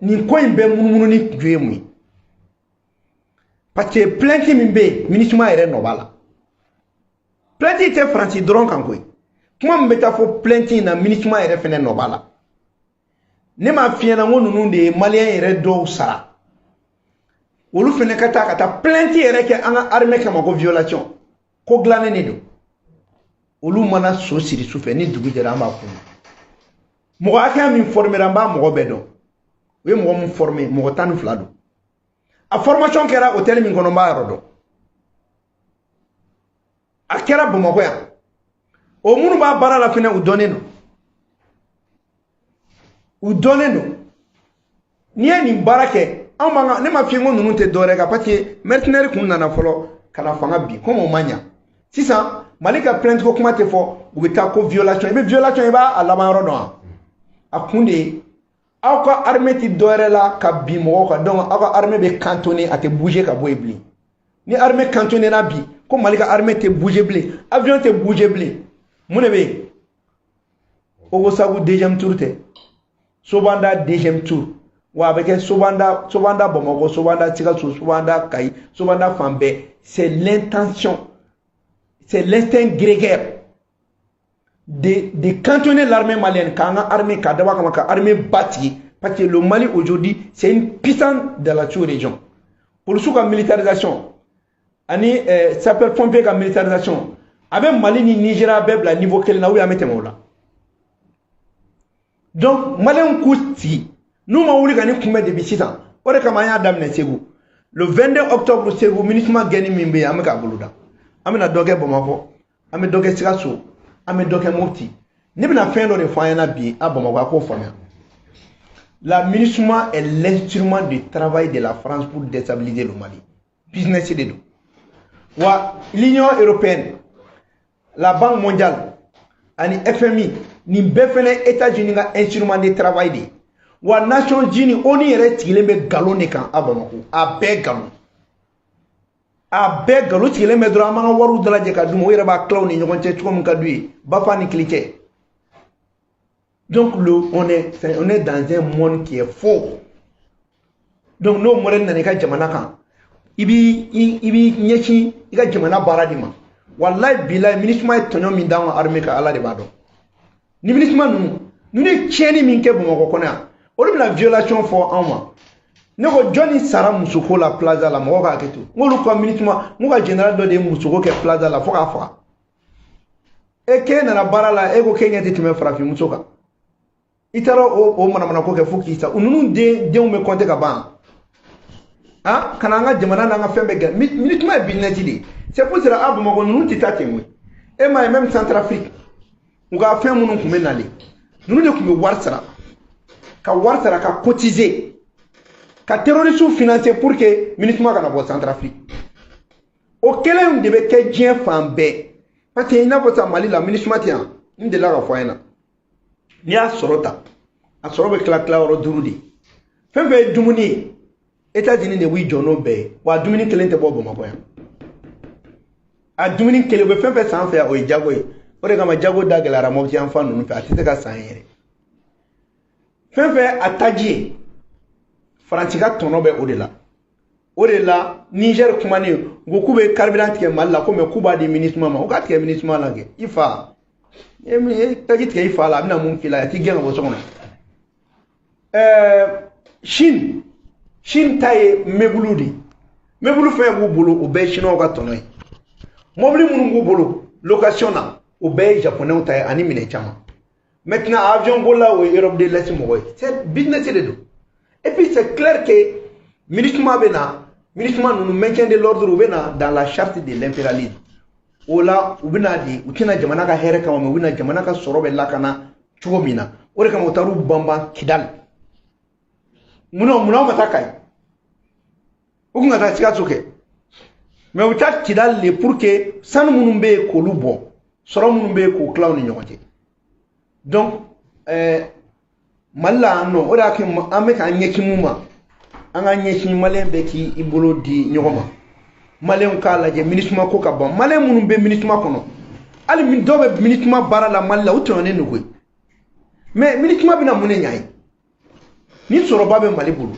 Nin ko in bɛɛ munumunu ni ju ye mun ye? Parce que plainte min bɛ yen, MINUSMA yɛrɛ nɔ b'a la. Plainte tɛ Faransi dɔrɔn kan koyi. Kuma min bɛ taa fɔ plainte in na, MINUSMA yɛrɛ fɛnɛ nɔ b'a la. Ne m'a f'i ɲɛna ko ninnu de ye Malien yɛrɛ dɔw sara, olu fɛnɛ ka taa plainte yɛrɛ kɛ an ka armée kama ko violation ko dilannen de don. Olu mana so siri su fɛ, ni dugu jɛra, an b'a f'u ma. Mɔgɔ hakɛya min formera, an b'a mɔgɔ bɛɛ dɔn. U ye mɔgɔ min former, mɔgɔ 12 don. A formation kɛra hôtel min kɔnɔ, n b'a yɔrɔ dɔn. A kɛra Bamakɔ yan. O minnu b'a baara la fɛnɛ, u dɔnnen don, u dɔnnen don. N'i ye nin baara kɛ, anw b'an ka, ne ma f'i ye ko ninnu tɛ dɔwɛrɛ kan, parce que mercenaire kun nana fɔlɔ ka na fanga bin, komi o ma ɲa. Sisan Mali ka plainte ko kuma tɛ fɔ, u bɛ taa ko violation. I bɛ violation, i b'a laban yɔrɔ dɔn wa? A kun de ye aw ka armée ti dɔwɛrɛ la ka bin mɔgɔw kan. Donc aw ka armée bɛ cantonné, a tɛ bouger ka bɔ yen bilen. Ni armée cantonné na bi, ko Mali ka armée tɛ bouger bilen, avion tɛ bouger bilen, mun de bɛ yen? Ogosagu deuxième tour tɛ, Sobanda deuxième tour. Wa a bɛ kɛ Sobanda, Sobanda Bamakɔ, Sobanda Sikaso, Sobanda Kayi, Sobanda fan bɛɛ. C'est l'intention, c'est l'instinct grégaire de cantonner l'armée malienne, k'an ka armée k'a dabɔ a kama ka armée batigi, parce que le Mali aujourd'hui, c'est une puissance de la sous-région. Polisiw ka militarisation ani sapeur pompier ka militarisation, a bɛ Mali ni Nigéria bɛɛ bila niveau kelen na, ou bien an bɛ tɛmɛ o la. Donc Maliyɛnw k'u sigi, n'u ma wuli ka ni kunbɛn depuis sisan. O de kama an y'a daminɛ Segu le 22 octobre. Segu MINUSMA gɛnni min bɛ yen, an bɛ k'a boloda. An bɛna dɔ kɛ Bamakɔ, an bɛ dɔ kɛ Sikaso, an bɛ dɔ kɛ Mopti. Ne bɛna fɛn dɔ de fɔ an ɲɛna bi a Bamakɔ, a k'o faamuya. La MINUSMA est l'instrument de travail de la France pour déstabiliser le Mali. Business de don wa. L'Union européenne, la Banque mondiale ani FMI, nin bɛɛ fɛnɛ États-Unis ka instrument de travail de ye wa. Nations Unies, ONU yɛrɛ sigilen bɛ nkalon de kan a Bamakɔ. A bɛɛ nkalon, a bɛɛ nkalon sigilen bɛ dɔrɔn. An b'an ka wariw dalajɛ ka d'u ma, u yɛrɛ b'a tila u ni ɲɔgɔn cɛ cogo min ka d'u ye, bafa ni kili cɛ. Donc le on est dans un monde qui est faux. Donc n'o modèle nana i ka jamana kan, i b'i ɲɛsin i ka jamana baara de ma. Walayi bilayi, MINUSMA ye tɔɲɔ min d'an ka armée kan, Ala de b'a dɔn. Ni MINUSMA ninnu ye tiɲɛni min kɛ Bamakɔ kɔnɔ yan, olu bɛna violation fɔ anw ma. Ne ko jɔnni sara musoko la Plaza la? Mɔgɔw ka hakɛ to, n k'olu ka MINUSMA, n k'u ka général dɔ de ye musoko kɛ Plaza la fo k'a faga. E k'e nana baara la, e ko k'e ɲɛ tɛ tɛmɛ farafinmuso kan, i taara o manamanako kɛ fo k'i sa. Ninnu den denw bɛ compter ka ban ah, ka na an ka jamana n'an ka fɛn bɛɛ gɛlɛn. MINUSMA ye business de ye. C'est pour cela a Bamakɔ ninnu tɛ taa ten koyi. E m'a ye, même Centrafrique, u ka fɛn minnu tun bɛ nalen, ninnu de tun bɛ wari sara, ka wari sara, ka cotiser, ka terroristes financer pour que MINUSMA kana bɔ Centrafrique. O kelen de bɛ kɛ diɲɛ fan bɛɛ, parce que i n'a fɔ sisan Mali la, MINUSMA tɛ yan. N delila ka fɔ a ɲɛna, n'i y'a sɔrɔ ta, a sɔrɔ bɛ tila tilayɔrɔ duuru de. Fɛn fɛn ye dumuni ye, États-Unis de b'i jɔ n'o bɛɛ ye. Wa dumuni kelen tɛ bɔ Bamakɔ yan. A dumuni kelen, u bɛ fɛn fɛn san fɛ yan, o ye jago ye. O de kama jago da gɛlɛyara Mopti yan fan ninnu fɛ, a tɛ se ka san yɛrɛ. Fɛn fɛn a taji ye, Faransi ka tɔnɔ bɛ o de la. O de la Niger kumanen, u ko k'u bɛ carburant tigɛ Mali la, ko mais k'u b'a di MINUSMA ma. U k'a tigɛ MINUSMA la kɛ. I fa e taji tigɛ i fa la, a bɛna mun k'i la? A t'i gɛn ka bɔ so kɔnɔ. Chine ta ye meuble de ye. Meuble fɛn b'u bolo, o bɛɛ ye Chinois ka tɔnɔ ye. Mobili minnu b'u bolo location na, o bɛɛ ye Japonais ta ye, ani minɛn caman. Maintenant avion bolila, o ye Europe de l'Est mɔgɔ ye. C'est business de don. Et puis c'est clair que MINUSMA bɛ na, MINUSMA ninnu, maintien de l'ordre, u bɛ na dans la charte de l'impérialisme. O la u bɛ na de, u tɛna jamana ka hɛrɛ kama, mais u bɛ na jamana ka sɔrɔ bɛ lakana cogo min na. O de kama u taar'u banban Kidali. Munna u ma taa Kayi? U kun ka taa Sikaso kɛ, mais u bɛ taa Kidali de pour que sanu minnu bɛ yen k'olu bɔ, sɔrɔ minnu bɛ yen k'o tila u ni ɲɔgɔn cɛ. Donc Mali la yan nɔ, o de y'a kɛ an bɛ k'an ɲɛsin mun ma, an ka ɲɛsin Maliyɛn bɛɛ k'i bolo di ɲɔgɔn ma. Maliyɛnw k'a lajɛ, MINUSMA ko ka ban. Maliyɛn minnu bɛ MINUSMA kɔnɔ, hali dɔw bɛ MINUSMA baara la Mali la, u tɔɲɔnen don koyi. Mais MINUSMA bɛna mun de ɲa ye? Ni sɔrɔba bɛ Mali bolo,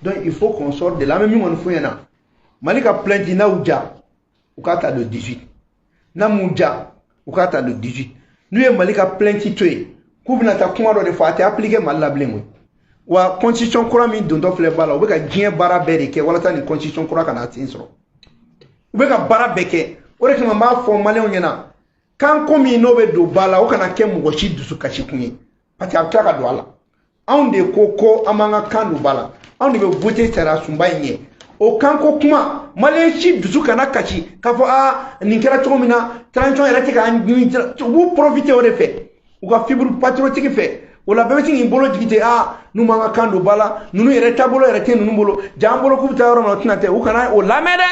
donc il faut qu'on sorte de là. An bɛ min kɔni f'u ɲɛna, Mali ka plainte, n'a y'u ja, u k'a ta le 18. N'a m'u ja, u k'a ta le 18. N'u ye Mali ka plainte to yen k'u bɛna taa kuma dɔ de fɔ, a tɛ appliquer Mali la bilen koyi. Wa constitution kura min dontɔ filɛ ba la, u bɛ ka diɲɛ baara bɛɛ de kɛ walasa nin constitution kura kana sen sɔrɔ. U bɛ ka baara bɛɛ kɛ. O de kama n b'a fɔ maliyɛnw ɲɛna, kan ko min n'o bɛ don ba la, o kana kɛ mɔgɔ si dusukasi kun ye, parce que a bɛ tila ka don a la. Anw de ko ko an b'an ka kan don ba la, anw de bɛ voter sariya sunba in ɲɛ. O kanko kuma, maliyɛn si dusu kana kasi k'a fɔ aa, nin kɛra cogo min na, transition yɛrɛ tɛ k'an. U b'u profiter o de fɛ, u ka fibre patriotique fɛ. O la, bɛɛ bɛ se k'i bolo jigin ten: aa, n'u m'an ka kan don ba la, ninnu yɛrɛ taabolo yɛrɛ tɛ ninnu bolo, ja an bolo k'u bɛ taa yɔrɔ min na, o tɛna tɛ. U kana o lamɛn dɛ,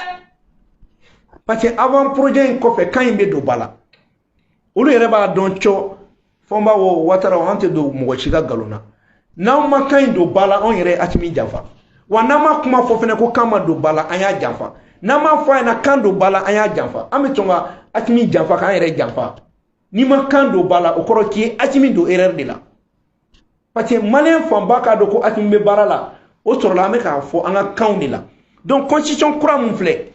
parce que avant projet in kɔfɛ, kan in bɛ don ba la. Olu yɛrɛ b'a dɔn cɔ. Fɔ n b'a fɔ Watara, an tɛ don mɔgɔ si ka nkalon na. N'anw ma kan in don ba la, anw yɛrɛ ye Asimi janfa. Wa n'an ma kuma fɔ fɛnɛ ko kan ma don ba la, an y'a janfa. N'an m'a fɔ a ɲɛna kan don ba la, an y'a janfa. An bɛ sɔn ka Asimi janfa k'an yɛrɛ janfa. N'i ma kan don ba la, o kɔrɔ k'i ye Asimi don erreur de la, parce que maliyɛn fanba k'a dɔn ko Asimi bɛ baara la. O sɔrɔla an bɛ k'a fɔ an ka kanw de la. Donc constitution kura mun filɛ,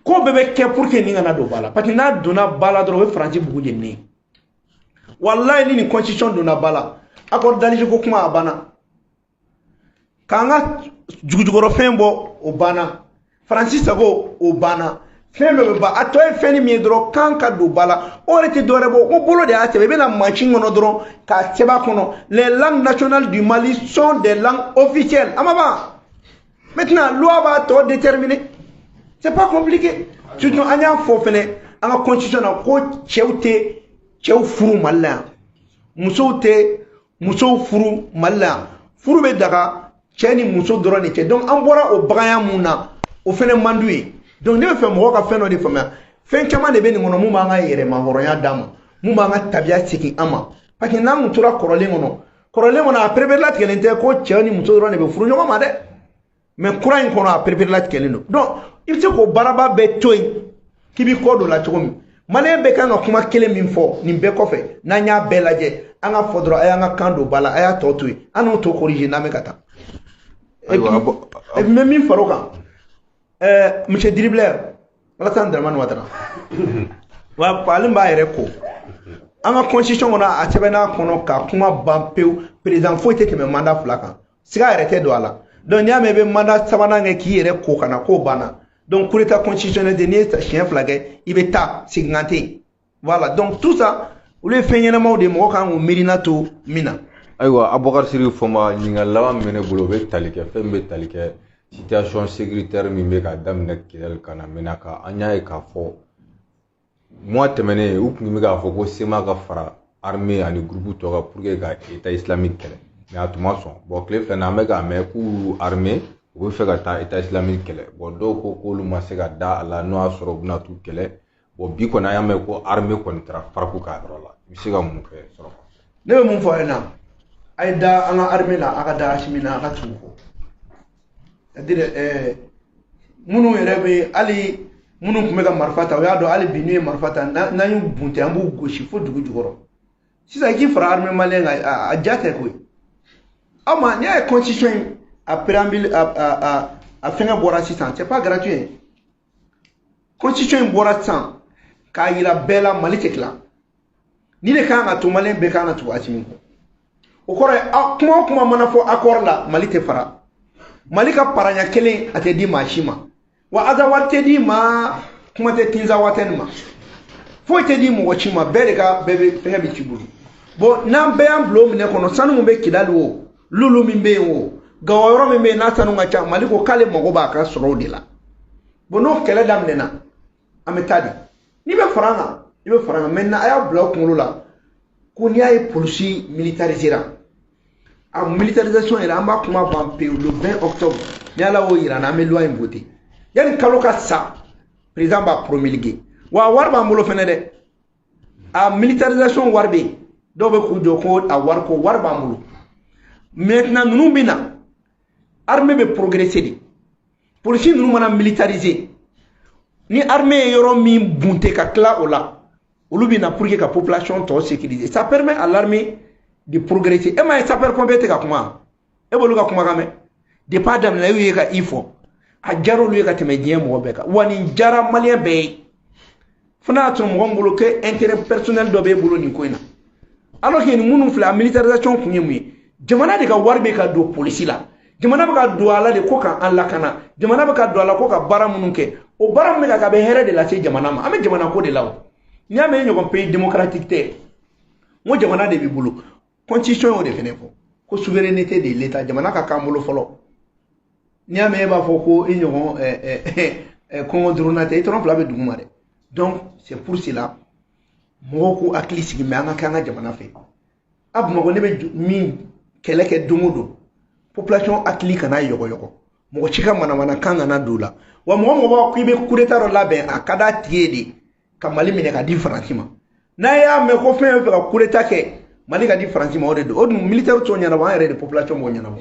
ko bɛɛ bɛ kɛ pour que nin kana don ba la, parce que n'a donna ba la dɔrɔn, o ye Faransi bugu jeninen ye. Walayi, ni nin constitution donna ba la, accord d'Alger ko kuma, a banna. K'an ka jugujukɔrɔfɛn bɔ, o banna. Faransi sago, o banna. Fɛn bɛɛ bɛ ban. A tɔ ye fɛn min ye dɔrɔn, kan ka don ba la. O yɛrɛ tɛ dɔwɛrɛ bɔ ko bolo de y'a sɛbɛn. I bɛna mansin kɔnɔ dɔrɔn k'a sɛbɛn a kɔnɔ: les langues nationales du Mali sont des langues officielles. A ma ban. Maintenant, loi b'a tɔ déterminer, c'est pas compliqué. Surtout an y'a fɔ fɛnɛ an ka constitution na ko cɛw tɛ cɛw furu Mali la yan, musow tɛ musow furu Mali la yan. Furu bɛ daga cɛ ni muso dɔrɔn de cɛ. Donc an bɔra o baganya mun na, o fɛnɛ man d'u ye. Donc ne bɛ fɛ mɔgɔw ka fɛn dɔ de faamuya. Fɛn caman de bɛ nin kɔnɔ mun b'an ka yɛrɛma hɔrɔnya d'an ma, mun b'an ka tabiya segin an ma, parce que n'an kun tora kɔrɔlen kɔnɔ, kɔrɔlen kɔnɔ, a pereperelatigɛlen tɛ ko cɛ ni muso dɔrɔn de bɛ furu ɲɔgɔn ma dɛ. Mais kura in kɔnɔ, a pereperelatigɛlen don. Donc i bɛ se k'o baaraba bɛɛ to yen k'i b'i kɔ don la cogo min. Maliyɛn bɛɛ kan ka kuma kelen min fɔ nin bɛɛ kɔfɛ, n'an y'a bɛɛ lajɛ, an ka fɔ dɔrɔn: a y'an ka kan don ba la, a y'a tɔ to yen, an n'o tɔ corriger n'an bɛ ka taa. Et puis n bɛ min fara o kan, monsieur Driblaire Alassane Dramane Ouattara, wa ale b'a yɛrɛ ko an ka constitution kɔnɔ, a sɛbɛnn'a kɔnɔ ka kuma ban pewu, président foyi tɛ tɛmɛ mandat 2 kan, siga yɛrɛ tɛ don a la. Donc n'i y'a mɛn i bɛ mandat sabanan kɛ k'i yɛrɛ ko ka na, k'o banna. Donc coup d'état constitutionnel tɛ. N'i ye siɲɛ 2 kɛ, i bɛ taa, seginkan tɛ yen. Voilà, donc tout ça, olu ye fɛn ɲɛnamaw de ye, mɔgɔ kan k'o miirina to min na. Ayiwa, Abubakar Sidiki Fɔnba, ɲininkali laban min bɛ ne bolo, o bɛ tali kɛ fɛn min bɛ tali kɛ situation sécuritaire min bɛ ka daminɛ Kidali ka na Menaka. An y'a ye k'a fɔ mois tɛmɛnen, u tun bɛ k'a fɔ ko CMA ka fara armée ani groupe tɔ kan pour que ka État islamique kɛlɛ, mais a tun ma sɔn. Bon, tile filɛ nin, an bɛ k'a mɛn k'u armée, u bɛ fɛ ka taa État islamique kɛlɛ. Bon, dɔw ko k'olu ma se ka da a la, n'o y'a sɔrɔ u bɛna t'u kɛlɛ. Bon, bi kɔni, an y'a mɛn ko armée kɔni taara FARC ka yɔrɔ la. I bɛ se ka mun kɛ sɔrɔ? Ne bɛ mun fɔ a ɲɛna? A ye da an ka armée la, a ka da Asimi na, a ka tugu kɔ. C'est-à-dire minnu yɛrɛ bɛ, hali minnu tun bɛ ka marifa ta, o y'a dɔn hali bi n'u ye marifa ta, n'an y'u bunte, an b'u gosi fo dugu jukɔrɔ. Sisan i k'i fara armée malienne kan, a ja tɛ koyi. Aw ma n'i y'a ye constitution in a préambule, a fɛngɛ bɔra sisan, c'est pas gratuit. Constitution in bɔra sisan k'a yira bɛɛ la, Mali tɛ tila. Ni de kan ka to, maliyɛn bɛɛ kan ka tugu Asimi kɔ. O kɔrɔ ye, kuma o kuma mana fɔ accord la, Mali tɛ fara. Mali ka paraɲa kelen, a tɛ di maa si ma. Wa Azawad tɛ di ma, kuma tɛ Tinzawatɛni ma, foyi tɛ di mɔgɔ si ma. Bɛɛ de ka bɛɛ bɛ fɛngɛ bɛ ci bolo. Bon, n'an bɛɛ y'an bila o minɛ kɔnɔ, sanu min bɛ Kidali, o lulu min bɛ yen, o Gawo yɔrɔ min bɛ yen, n'a sanu ka ca, Mali ko k'ale mago b'a ka sɔrɔw de la. Bon, n'o kɛlɛ daminɛna, an bɛ taa di. N'i bɛ fara an kan, i bɛ fara an kan. Maintenant, a y'a bila aw kunkolo la ko n'i y'a ye polisi militarisera, a militarisation yɛrɛ, an b'a kuma ban pewu le 20 octobre. Ni Ala y'o yira n na, an bɛ loi in voter yanni kalo ka sa, président b'a promulguer. Wa a wari b'an bolo fɛnɛ dɛ, a militarisation wari bɛ yen. Dɔw bɛ k'u jɔ ko a wari, ko wari b'an bolo. Maintenant, ninnu bɛ na, armée bɛ progresser de. Polisi ninnu mana militariser, ni armée ye yɔrɔ min bunte ka tila o la, olu bɛ na pour que ka population tɔ sécuriser. Ça permet à l'armée de progresser. E m'a ye sapeur pompier tɛ ka kuma. E b'olu ka kumakan mɛn depuis a daminɛ, e y'u ye ka i fɔ, a diyara olu ye ka tɛmɛ diɲɛ mɔgɔ bɛɛ kan. Wa nin diyara maliyɛn bɛɛ ye, fo n'a y'a sɔrɔ mɔgɔ min bolo ko intérêt personnel dɔ b'e bolo nin ko in na. Alors que nin minnu filɛ, a militarisation kun ye mun ye? Jamana de ka wari bɛ ka don polisi la, jamana bɛ ka don a la de ko k'an lakana, jamana bɛ ka don a la ko ka baara minnu kɛ, o baara min bɛ ka kɛ, a bɛ hɛrɛ de lase jamana ma. An bɛ jamana ko de la. O n'i y'a mɛn e ɲɔgɔn pays démocratique tɛ, n ko jamana de b'i bolo. Constitution y'o de fɛnɛ fɔ ko souveraineté de l'État, jamana ka k'an bolo fɔlɔ. N'i y'a mɛn e b'a fɔ ko i ɲɔgɔn kɔngɔ durunna tɛ, i tɔnɔ fila bɛ dugu ma dɛ. Donc c'est pour cela mɔgɔw k'u hakili sigi, mɛ an ka kɛ an ka jamana fɛ. A Bamakɔ, ne bɛ min kɛlɛ kɛ don o don, population hakili kana yɔgɔyɔgɔ, mɔgɔ si ka manamanakan kana don o la. Wa mɔgɔ mɔgɔ b'a k'i bɛ coup d'état dɔ labɛn, a ka d'a tigi ye de ka Mali minɛ ka di Faransi ma. N'a y'a mɛn ko fɛn fɛ ka coup d'état kɛ Mali ka di Faransi ma, o de don. O dun militaire t'o ɲɛnabɔ, an yɛrɛ de population b'o ɲɛnabɔ.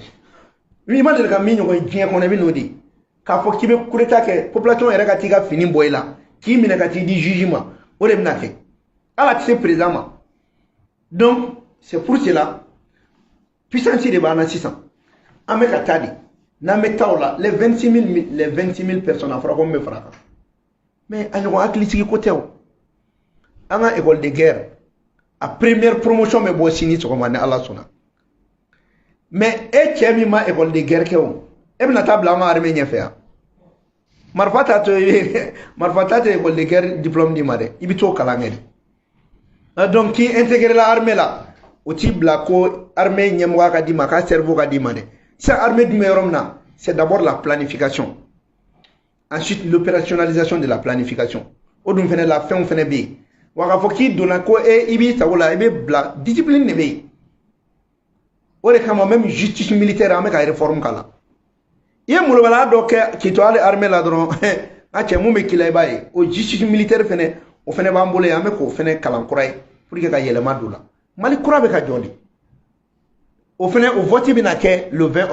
I ma deli ka min ɲɔgɔn ye diɲɛ kɔnɔ, i bɛ n'o de ye k'a fɔ k'i bɛ coup d'état kɛ, population yɛrɛ ka t'i ka fini bɔ i la k'i minɛ ka t'i di juge ma, o de bɛna kɛ. Ala tɛ se président ma. Donc c'est pour cela puissance de b'an na sisan, an bɛ ka taa de. N'an bɛ taa o la, les 26 000, les 26 000 personnes, a fɔra ko n bɛ fara a kan, mais a ɲɔgɔn hakilisigi ko tɛ. O an ka école de guerre, a première promotion bɛ bɔ sini sɔgɔma ni Ala sɔnna. Mais e cɛ min ma école de guerre kɛ, o e bɛna taa bila an ka armée ɲɛfɛ yan, marifa t'a to, marifa t'a tɛ école de guerre diplôme d'i ma dɛ, i bɛ t'o kalan kɛ de. Donc k'i intégré la armée la, o t'i bila ko armée ɲɛmɔgɔya ka d'i ma, k'a cerveau ka d'i ma dɛ. Sisan armée dun bɛ yɔrɔ min na, c'est d'abord la planification, ensuite l'opérationnalisation de la planification. O dun fɛnɛ la, fɛnw fɛnɛ bɛ yen. Wa k'a fɔ k'i donna ko e i b'i sago la, i bɛ bila, discipline de bɛ yen. O de kama même justice militaire, an bɛ ka réforme k'a la. I ye molobaliya dɔ kɛ k'i to hali armée la dɔrɔn, a cɛ mun bɛ k'i la, i b'a ye. O justice militaire fɛnɛ, o fɛnɛ b'an bolo yen, an bɛ k'o fɛnɛ kalan kura ye pour que ka yɛlɛma don o la. Mali kura bɛ ka jɔ de. O fɛnɛ, o vote bɛna kɛ le 20.